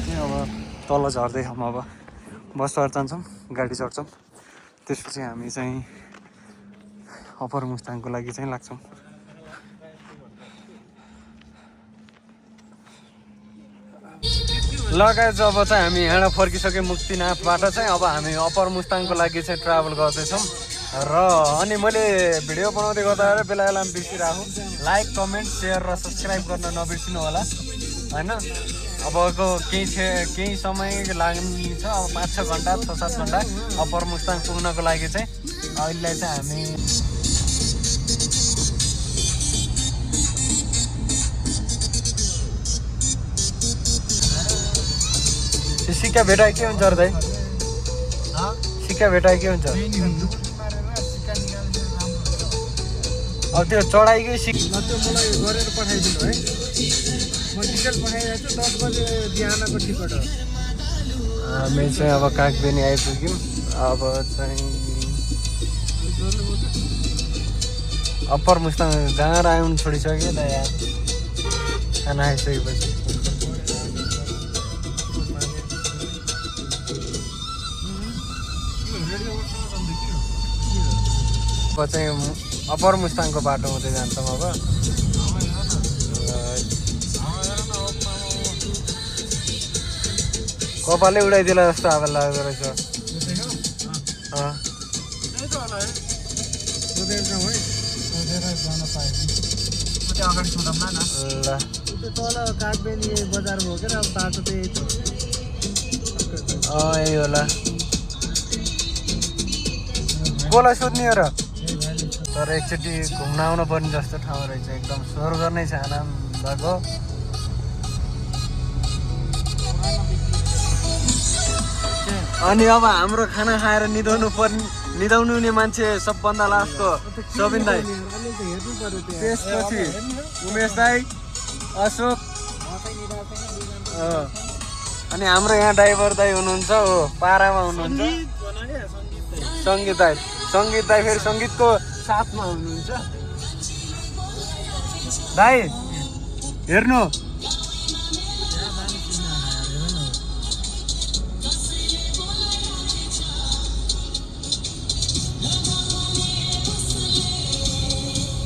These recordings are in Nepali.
थिएँ। अब तल झर्दै हम अब बसबाट जान्छौँ, गाडी चढ्छौँ, त्यसपछि हामी चाहिँ अप्पर मुस्ताङको लागि चाहिँ लाग्छौँ। लगायत अब चाहिँ हामी यहाँ फर्किसक्यौँ मुक्तिनाथबाट चाहिँ अब हामी अप्पर मुस्ताङको लागि चाहिँ ट्राभल गर्दैछौँ। र अनि मैले भिडियो बनाउँदै गर्दा बेला बेलामा बिर्सिरहेको, लाइक कमेन्ट सेयर र सब्सक्राइब गर्न नबिर्सिनु होला होइन। अबको केही समय लाग्ने छ, अब 5-6 घन्टा 6-7 घन्टा अप्पर मुस्ताङ पुग्नको लागि चाहिँ। अहिले चाहिँ हामी सिक्का भेटाए के हुन्छ र दाइ? सिक्का भेटाए के हुन्छ? अब त्यो चढाइकै त्यो मलाई गरेर पठाइदिनु है, म टिकट पठाइरहेको छु। 10 बजे बिहानको टिकट हो। हामी चाहिँ अब कागबेनी आइपुग्यौँ। अब चाहिँ अप्पर मुस्ताङ जहाँ आउनु छोडिसक्यो त यार, खाना आइसकेपछि। अब चाहिँ अप्पर मुस्ताङको बाटो हुँदै जान्छौँ। अब कपालै उडाइदिला जस्तो अब लागेको रहेछ। ल तल कागबेनी बजार हो क्या, अब बाटो त यही छ। यही होला। कसलाई सोध्ने हो र? तर एकचोटि घुम्न आउनु पर्ने जस्तो ठाउँ रहेछ, एकदम स्वर्ग नै छ आनन्दको। अनि अब हाम्रो खाना खाएर निदाउनु हुने मान्छे सबभन्दा लास्टको सबिन दाई, त्यसपछि उमेश दाई, अशोक, अनि हाम्रो यहाँ ड्राइभर दाई हुनुहुन्छ, हो पारामा हुनुहुन्छ सङ्गीत दाई। सङ्गीत दाई फेरि सङ्गीतको साथमा हुनुहुन्छ। दाई हेर्नु,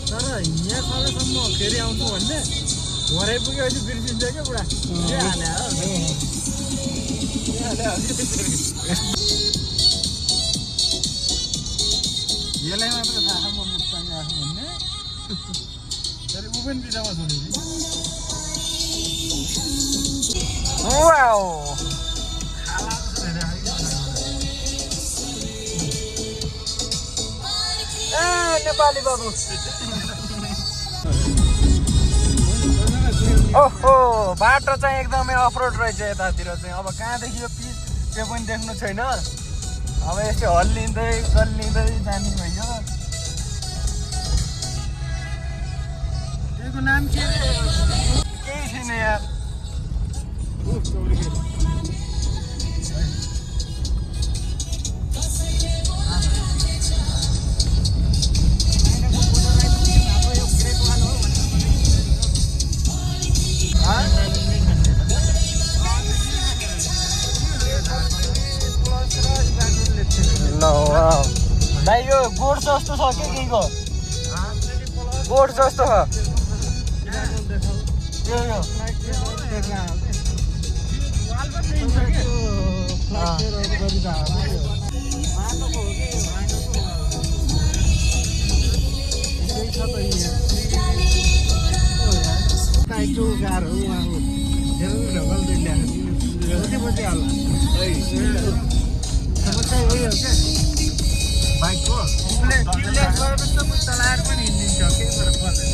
तर यहाँ सबै फेरि आउँछु भन्ने घरै पुगेपछि बिर्सिन्छ क्या बुढा। यसलाई मात्र थाहा छ म मुस्ताङ आएको भन्ने, तर ऊ पनि बिदामा छ नि। नेपाली बाबु। ओहो, बाटो चाहिँ एकदमै अफरोड रहेछ यतातिर चाहिँ। अब कहाँदेखि यो पिच त्यो पनि देख्नु छैन। अब यस्तो हल्लिँदै गल्लिँदै जानु भयो। त्यसको नाम के रे? केही छैन यार। दाइ यो गोठ जस्तो छ के केहीको? गोठ जस्तो छ यो। बाइकको चलाएर पनि हिँडिदिन्छ, केही फरक पर्दैन।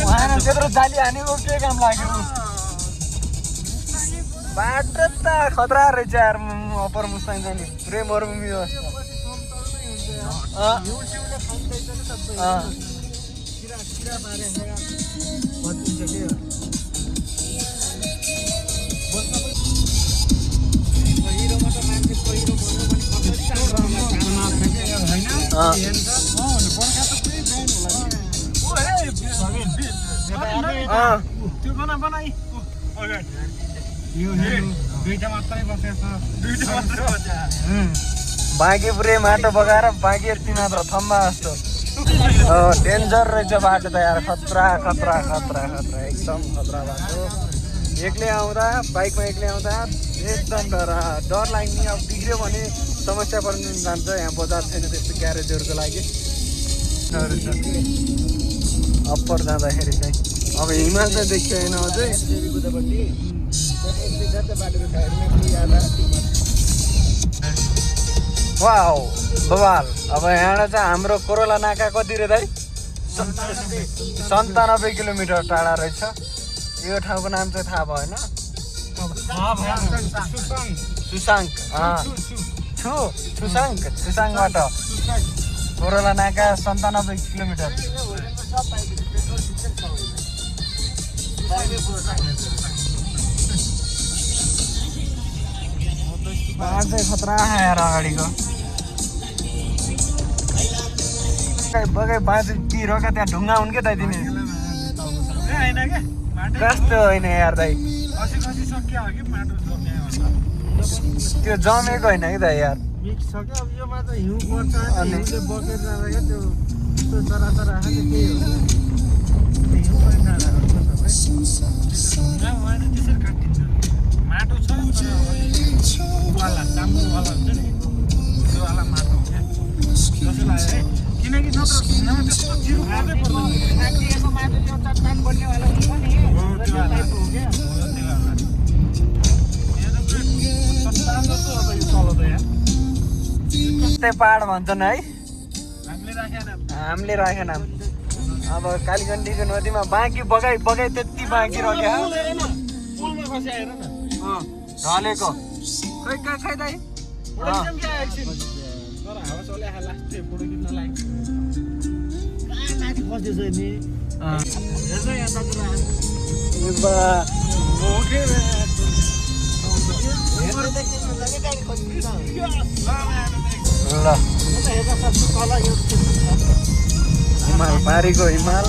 उहाँ त्यत्रो जाली हानेको के काम लाग्यो? बाटो त खतरा रहेछ यार। अप्पर मुस्ताङ जाने पुरै मरुभूमि हो। त्यो बनाइ यो दुईटा मात्रै बसेछ बाँकी पुरै माटो बगाएर बाँकी यति मात्र थम्बा जस्तो डेन्जर रहेछ बाटो त यार खतरा खतरा खतरा खतरा एकदम खतरा बाटो एक्लै आउँदा बाइकमा एक्लै आउँदा एकदम डर लाग्ने अब बिग्रियो भने समस्या पर्न जान्छ यहाँ बजार छैन त्यस्तो ग्यारेजहरूको लागि अप्पर जाँदाखेरि चाहिँ अब हिमाल चाहिँ देखियो होइन अझै वाउ बवाल अब यहाँबाट चाहिँ हाम्रो कोरोला नाका कति रे दाइ 97 किलोमिटर टाढा रहेछ यो ठाउँको नाम चाहिँ थाहा भएन छुसाङबाट कोरोला नाका 97 किलोमिटर बाटो चाहिँ खतरा आएर अगाडिको बगै बाँचे कि रोका त्यहाँ ढुङ्गा हुन् क्या दाइ तिमी कस्तो होइन यार दाइ त्यो जमेको होइन कि दाइ यार मिक्स छ क्या अब योमा त हिउँ पर्छ हिउँले बगेर जाँदा क्या त्यो यस्तो चरा आएको त्यही हो हिउँ पनि जाँदा त्यसरी काटिन्छ माटो छ वाला चाम्बो वाला हुन्छ नि त्यो वाला माटो हो क्या जस्तो लाग्यो है किनकि नत्र त्यस्तो जिरो पर्दै पर्दैन माटो त्यो चट्टान बन्नेवाला हुन्छ नि त्यो टाइपको हो क्या त्यस्तै पाहाड भन्छन् है हामीले राखेन अब कालीगण्डीको नदीमा बाँकी बगाई त्यति बाँकी रह्यो पुलमा खस्या हेर न ढलेको खै दाइ तर हावा चले लास्ट फोटो खिच्न लाग्यो माथि खसेछ नि हेर्छ यहाँ ल हिमाल पारीको हिमाल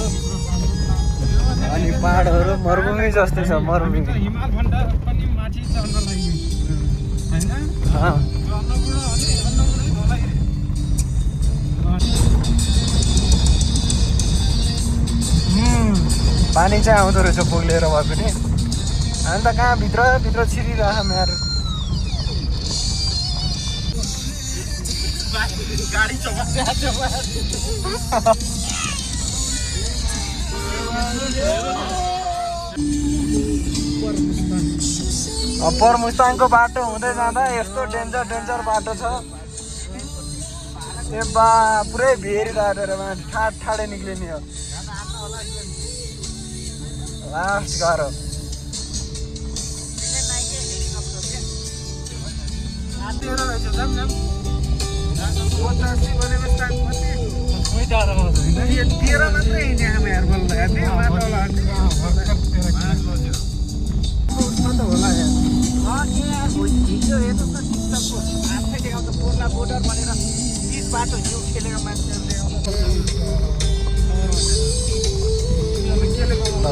अनि पाहाडहरू मरुभूमि जस्तै छ मरुभूमि हिमाल भन्दा पनि माथि चढ्न लागि पानी चाहिँ आउँदो रहेछ पोग्लिएर भए पनि हामी त कहाँ भित्र छिरिरहेको मेरो गाडी अप्पर मुस्ताङको बाटो हुँदै जाँदा यस्तो डेन्जर बाटो छ ए बा पुरै भेरी बाटो रे ठाडै निक्लिने हो लास्ट गाह्रो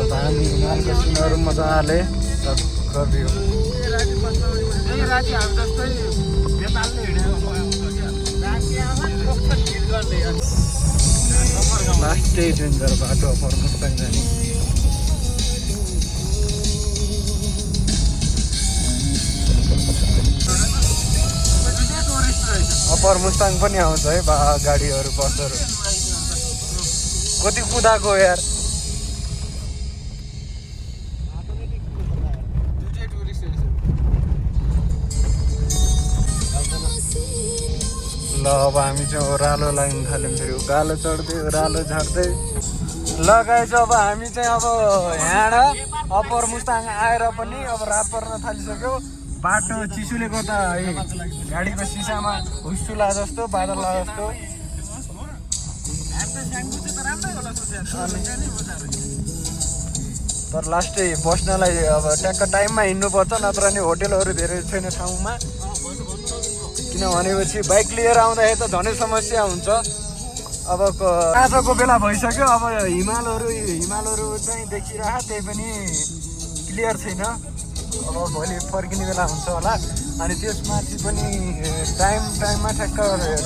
हामी हिमालको सिनहरू मजाले गरिदियो लास्टै डेन्जर बाटो अप्पर मुस्ताङ जाने अप्पर मुस्ताङ पनि आउँछ है गाडीहरू बसहरू कति कुदाएको यार ल अब हामी चाहिँ ओह्रालो लाग्न थाल्यौँ फेरि उकालो चढ्दै ओह्रालो झर्दै लगाएछ अब हामी चाहिँ अब यहाँबाट अप्पर मुस्ताङ आएर पनि अब रात पर्न थालिसक्यो बाटो चिसोले गर्दा गाडीको सिसामा हुस्सुला जस्तो बादला जस्तो तर लास्टै बस्नलाई अब ट्याक्क टाइममा हिँड्नुपर्छ नत्र नि होटेलहरू धेरै छैन ठाउँमा किन भनेपछि बाइक लिएर आउँदाखेरि त झनै समस्या हुन्छ अब आजको बेला भइसक्यो। अब हिमालहरू चाहिँ देखिरह, त्यही पनि क्लियर छैन। अब भोलि फर्किने बेला हुन्छ होला। अनि त्यसमाथि पनि टाइममा ठ्याक्क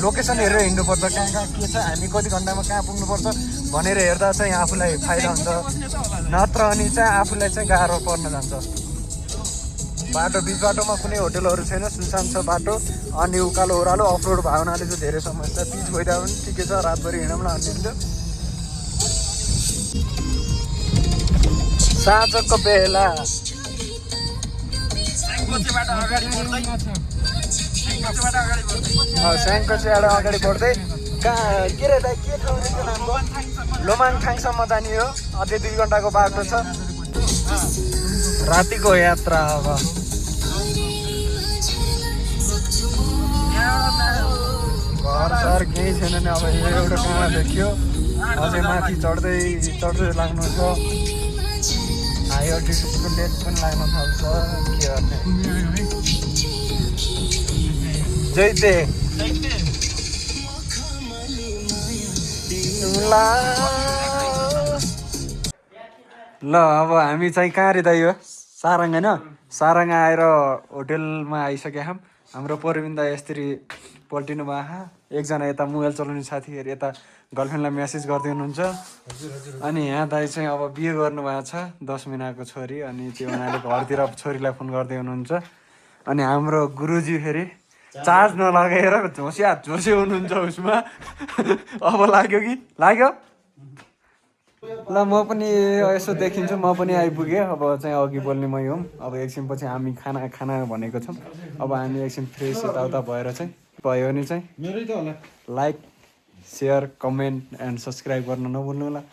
लोकेसन हेरेर हिँड्नुपर्छ, कहाँ कहाँ के छ, हामी कति घन्टामा कहाँ पुग्नुपर्छ भनेर हेर्दा चाहिँ आफूलाई फाइदा हुन्छ। नत्र अनि चाहिँ आफूलाई चाहिँ गाह्रो पर्न जान्छ। बाटो बिच बाटोमा कुनै होटलहरू छैन, सुनसान छ बाटो। अनि उकालो ओह्रालो अफरोड भयो हुनाले चाहिँ धेरै समस्या। पिच भइदियो भने ठिकै छ, रातभरि हिँडौँ न अन्य। साँझको बेला स्याङकोचीबाट अगाडि बढ्दै कहाँ के रे दाइ, के ठाउँ रहेछ नामको? लोमाङथाङसम्म जाने हो। अझै 2 घन्टाको बाटो छ। रातिको यात्रा। अब घर केही छैन नि। अब एउटा कहाँ देखियो, अझै माथि चढ्दै लाग्नु छ। हाई अल्टिट्युडको लेक पनि लाग्न थाल्छ। के गर्ने, जैते ल। अब हामी चाहिँ कहाँ रे दाइ हो? सारङ होइन? सारङ आएर होटेलमा आइसक्यौँ छौँ। हाम्रो प्रवीण दाइ यसरी पल्टिनु भएको। एकजना यता मोबाइल चलाउने साथीहरू यता गर्लफ्रेन्डलाई मेसेज गर्दै हुनुहुन्छ। अनि यहाँ दाइ चाहिँ अब बिहे गर्नुभएको छ, 10 महिनाको छोरी। अनि त्यो उनीहरूले घरतिर छोरीलाई फोन गर्दै हुनुहुन्छ। अनि हाम्रो गुरुजी फेरि चार्ज नलगाएर झोसे हुनुहुन्छ उसमा। अब लाग्यो कि लाग्यो? ल म पनि यसो देखिन्छु, म पनि आइपुगेँ। अब चाहिँ अघि बोल्ने मै हुँ। अब एकछिनपछि हामी खाना भनेको छौँ। अब हामी एकछिन फ्रेस यताउता भएर चाहिँ भयो भने चाहिँ like, share, comment and subscribe गर्न नभुल्नु होला।